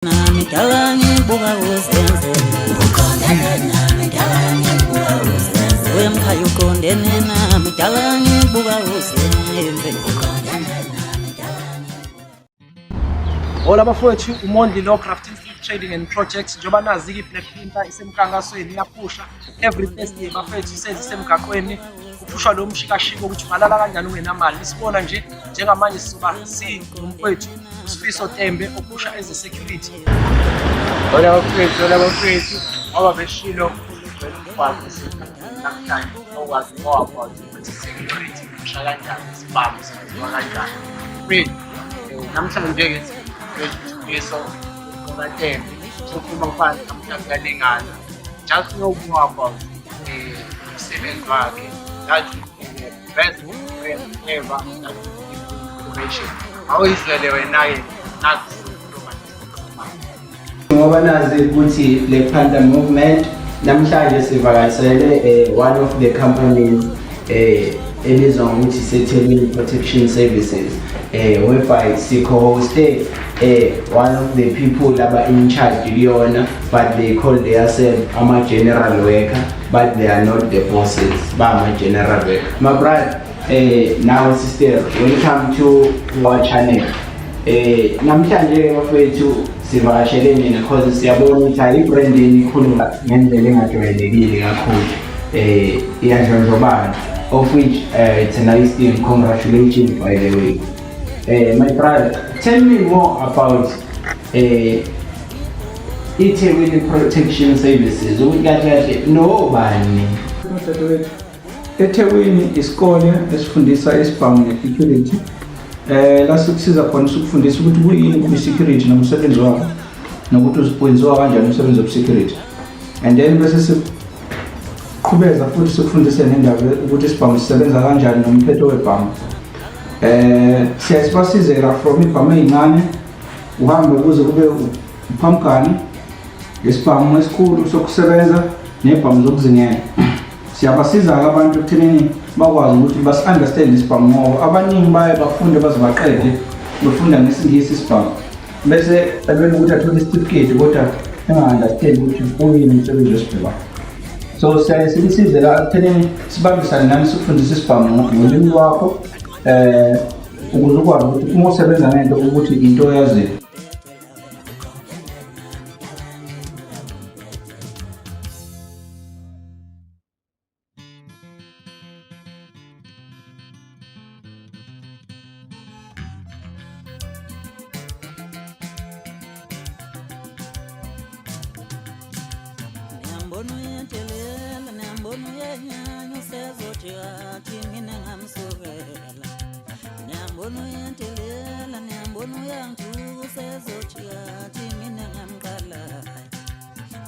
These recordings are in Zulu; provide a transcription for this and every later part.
Nami dala ngibuka uzenzela uqondene nami dala ngibuka uzenzela wemkhaya uqondene nami dala ngibuka uzenzela uqondene nami dala. Hola bafowethu, uMondli lo Crafting Food Trading and Projects. Njengoba nazi-ke i-Black Panther isemkhankasweni, iyaphusha every Thursday bafethu, isezi isemgaqweni kuphushwa lo mshikashiko ukuthi ungalala kanjani ungenamali. Nisibona nje njengamanje sizoba sinomfowethu uSifiso Tembe ophusha eze-security. Hola bafethu, hola bafethu, ngoba beshilo ugcwele umgwaqo namhlanje okwazi more about ukuthi security usha kanjani, isibhamu senziwa kanjani. Mfethu, namhlanje-ke sifiso ukaTembe sokhuluma phansi namhlanje kuyalingana. Just know more about umsebenzi wakhe. That would be the best friend ever. That would give you information. Awuyizwele wena-ke nathi sizokhuluma. Ngoba nazi ukuthi Black Panther Movement namhlanje sivakashele one of the companies ebizwa ngokuthi iseThekwini Protection Services, whereby si-co-hoste one of the people aba in charge kuyona, but they call themselves ama-general worker, but they are not the bosses, ba ama-general worker. My brother, now sister, welcome to our channel. Namhlanje ke bafethu sivakashele nina cause siyabona ukuthi hayi, i-brand yenu ikhuluma ngendlela engajwayelekile kakhulu, iyadlondlobala, of which it's a nice thing. Congratulations, by the way. My brother, tell me more about iThekwini Protection Services, ukuthi kahle kahle nobani. Dadewethu, eThekwini isikole esifundisa isibhamu ne-security, la sikusiza khona sikufundisa ukuthi kuyini kwi-security nomsebenzi wakho nokuthi wenziwa kanjani umsebenzi wobu-security, and then bese siqhubeza futhi sikufundise nendaba ukuthi isibhamu sisebenza kanjani nomthetho webhamu. Siyaye sibasizela from ibhamu ey'ncane uhambe kuze kube uphamgani, isibhamu esikhulu sokusebenza nebhamu zokuzingela. Siyabasiza-ke abantu ekuthenini bakwazi ukuthi basi-understand isibhamu, ngoba abaningi baye bafunde baze baqede befunda ngesiNgisi isibhamu, bese elwela ukuthi athole isitifiketi kodwa enga-understand ukuthi kuyini umsebenzi wesibhamu. So siyaye silisize la ekuthenini sibambisane nani, sikufundise isibhamu ngolimi lwakho ukuze ukwazi ukuthi uma usebenza ngento ukuthi into oyaziyo. Niyambona uyethelela, niyambona uyenyanya, usezothi athi mina ngamsukela. Niyambona uyethelela, niyambona uyangithuka, usezothi athi mina ngamqala.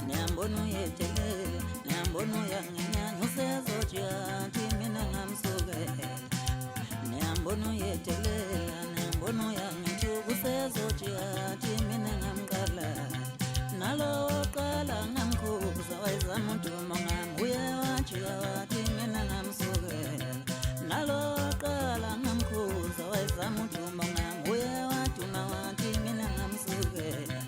Niyambona uyethelela, niyambona uyangenyanya, usezothi athi mina ngamsukela. Niyambona uyethelela, niyambona uyangithuka, usezothi athi mina ngamqala. Nalo qala ngamkhuza, wayezama udumo ngami, uye wajika wathi mina ngamsukela. Nalo qala ngamkhuza, wayezama udumo ngami, uye waduma wathi mina ngamsukela.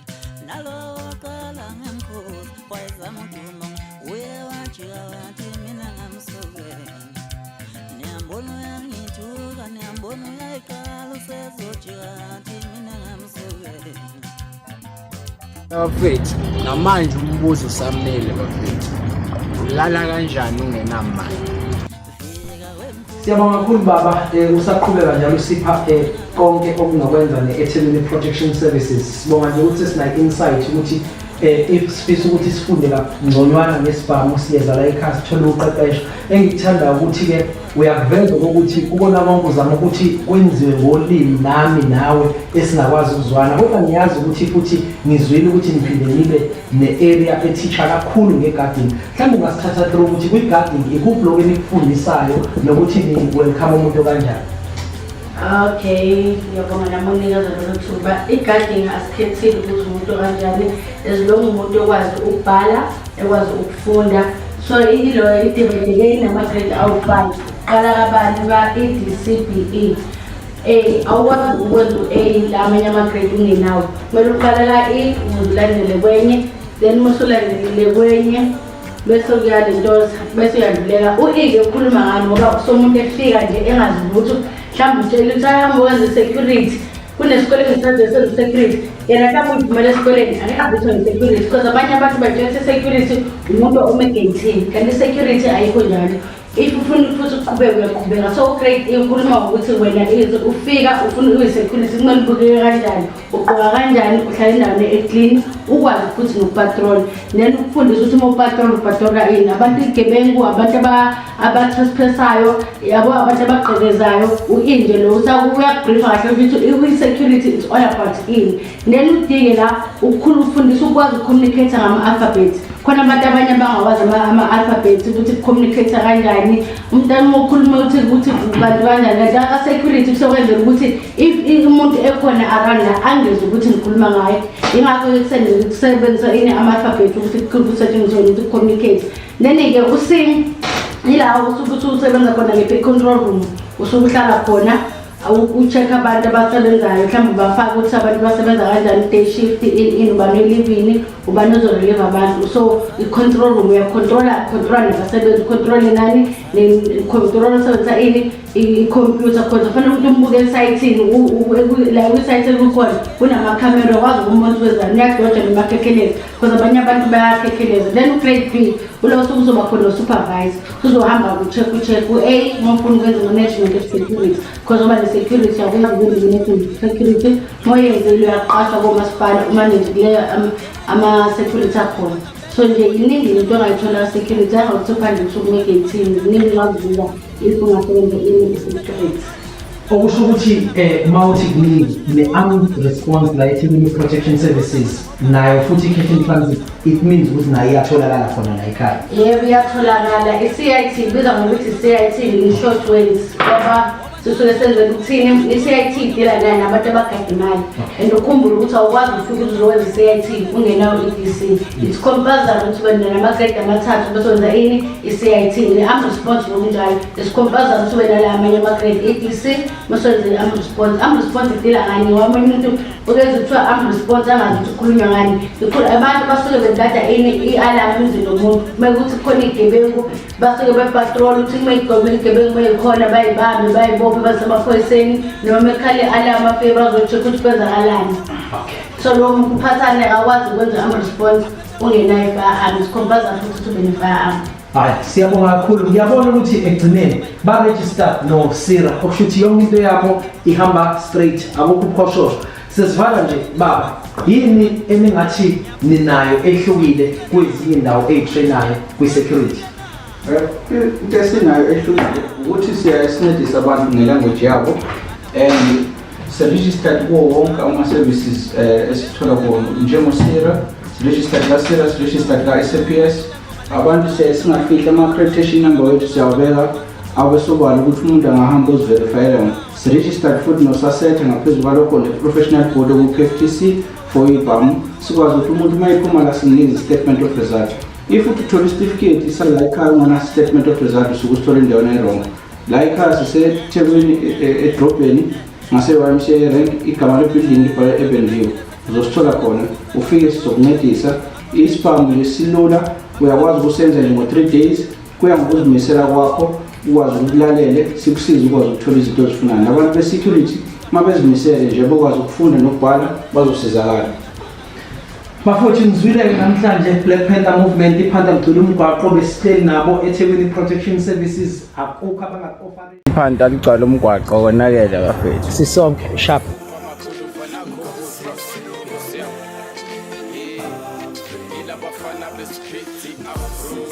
Nalo qala ngamkhuza, wayezama udumo, uye wajika wathi mina ngamsukela. Niyambona uyangithuka, niyambona uyayiqala, usezojika athi mina ngamsukela. Bafethu, namanje umbuzo usamele bafethu. Ulala kanjani ungenamali? Siyabonga kakhulu baba, usaqhubeka njalo usipha konke okungakwenza ne-Ethekwini Protection Services. Sibonga nje ukuthi sesinayo insight ukuthi if sifisa ukuthi sifunde kangconywana ngesibhamu siyeza la ekhaya sithole uqeqesho. Engikuthanda ukuthi-ke uyakuveza ukuthi kubona konke uzama ukuthi kwenziwe ngolimi nami nawe esingakwazi ukuzwana, kodwa ngiyazi ukuthi futhi ngizwile ukuthi niphinde nibe ne-area ethisha kakhulu nge-guarding. Mhlawumbe ungasithatha through ukuthi kwi-guarding ikuphi lokhu enikufundisayo nokuthi ni-welcome umuntu kanjani. Okay, ngiyabonga nami ukunikeza lelo thuba. I-guarding asikhethile ukuthi umuntu kanjani, as long umuntu ekwazi ukubhala, ekwazi ukufunda. So ilo i-divide inama-grade awu-5. Qala kabani ba-E, D, C, B, E. A, awukwazi ukwenza u-A la amanye ama-grade ungenawo. Kumele uqale ka-E ukuze ulandele kwenye, then uma usulandelile kwenye bese kuyalentoza, bese uyadluleka. U-E-ke ukhuluma ngani ngoba somuntu efika nje engazi lutho, mhlawumbe utshela ukuthi ahambe wenze security. Kunesikole engisithanda senze security, yena mhlawumbe uyivumela esikoleni angeke kuthiwa nge-security because abanye abantu batshela ukuthi i-security umuntu ome egeyithini, kanti i-security ayikho njalo. If ufuna futhi uqhubeke uyaqhubeka. So grade E ukhuluma ngokuthi wena is ufika ufuna uyi-security, kumele ubukeke kanjani, ugqoka kanjani, uhlala endaweni e-clean, ukwazi futhi nokupatrol. Then ukufundisa ukuthi uma upatrol upatrola ini, abantu igebengu, abantu aba-trespass-ayo yabo, abantu abagqekezayo. U-inje lo uyakubriefa kahle ukuthi i-security it's all about ini. Then u-D-ke la ukukhulu ufundisa ukwazi ukucommunicate ngama-alphabet. Khona abantu abanye abangawazi ama-alphabet ukuthi kucommunicate kanjani, umuntu uma ukhuluma ukuthi bantu kanjani. Kanti aka-security kusekwenzela ukuthi if umuntu ekhona around la angezwa ukuthi ngikhuluma ngaye, ingakho-ke kusebenzisa ini ama-alphabet ukuthi kusetshenziswe ukuthi kucommunicate. Then-ke u-C ila usuke ususebenza khona ngephi, control room, usuke uhlala khona u-check abantu abasebenzayo, mhlawumbe bafake ukuthi abantu basebenza kanjani, day shift in ubani olivini, ubani ozorelieve abantu. So i-control room uyacontrola, controla nabasebenzi, ucontrole nani, control usebenzisa ini, i-computer, cause kufanele ukuthi umbuke esayithini la kwi-site ekukhona kunamakhamera, ukwazi ukumbona ukuthi wenzani, uyadoja noma akhekheleza, because abanye abantu bayakhekheleza. Then u-grade B ulo usuke uzoba khona no-supervisor, uzohamba ku-check u-check. U-A uma ufuna ukwenza management of security, because uba ne-security akwazi ukwenza management of security, uma uyenzile uyaqashwa komasipala umanage kuleyo ama-security akhona. So nje iningi into ongayithola security, ayingawuthi phandle kusuke ume-gate-ini, ziningi ongazibuka if ungasebenza ini-security. Okusho ukuthi uma uthi kuningi ne-armed response la eThekwini Protection Services nayo futhi i-cash in transit, it means ukuthi nayo iyatholakala khona la ekhaya. Yebo, iyatholakala. I-CIT ibizwa ngokuthi i-CIT in short words, ngoba sisuke senzela ukuthini, i-CIT i-deala nayo nabantu abagada imali, and ukhumbule ukuthi awukwazi ufike ukuthi uzokwenza i-CIT ungenayo i-EDC. It's compulsory ukuthi wena namagrade amathathu bese wenza ini, i-CIT. Ne-armed response ngokunjalo, it's compulsory ukuthi wena la amanye amagrade EDC bese wenza i-armed response. Armed response i-deala ngani? Wamanye umuntu ukeze kuthiwa armed response angazi ukuthi kukhulunywa ngani. Abantu basuke begada ini, i-alarm emzini womuntu uma kuthi kukhona iy'gebengu, basuke bepatrol ukuthi uma igebengu uma yikhona bayibambe, bayibophe basemaphoyiseni, noma ekhale i-alarm afike bazo-check ukuthi kwenzakalani. So lowo muntu uphathane akwazi ukwenza i-armed response ungenayo i-firearm. It's compulsory futhi ukuthi ube ne-firearm. Hayi, siyabonga kakhulu. Ngiyabona ukuthi ekugcineni ba-register no-PSIRA, okusho ukuthi yonke into yakho ihamba straight, akukho ubuqhoshosho. Sesivala nje baba, yini eningathi ninayo ehlukile kwezinye indawo ey'trainayo kwi-security? Into esinayo ehlukile ukuthi siyasincedisa abantu ngelanguage yabo and si-registered kuwo wonke ama-services esithola kuwona njengo-PSIRA, si-registered ka-PSIRA, si-registered ka-SAPS. Abantu siyaye singafihli ama-accreditation number wethu, siyawabeka abe sobala ukuthi umuntu angahamba oziverifyela. Si-registered futhi noSASETA, ngaphezu kwalokho ne-professional board oku-PFTC for ibhamu, sikwazi ukuthi umuntu uma ephuma la simnikeze i-statement of result. If uthi uthola isitifiketi sala ekhaya ungana statement of result, usuke usithole endaweni e-wrong. La ekhaya siseThekwini, edrobheni ngase-YMCA rank, igama le-building libhalwe Urban View, uzosithola khona, ufike sizokuncedisa. Isibhamu nje silula, uyakwazi ukusenza nje ngo-3 days, kuya ngokuzimisela kwakho, ukwazi ukulalele sikusize ukwazi ukuthola izinto ozifunayo. Nabantu be-security uma bezimisele nje bekwazi ukufunda nokubhala bazosizakala. Bafowethu, ngizwile-ke namhlanje Black Panther Movement, iphanta ligcwele umgwaqo, besihleli nabo eThekwini Protection Services, akukho abangaku-offeri. Iphanta ligcwala umgwaqo, konakele bafethu. Sisonke sharp. Ilabafana besiphithi afro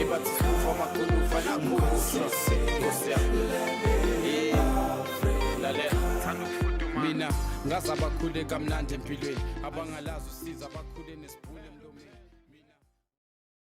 ibathi sifufa amagulufa nakho. Lalela mina, ngaze abakhule kamnandi empilweni, abangalazi usiza abakhule nesibhuku.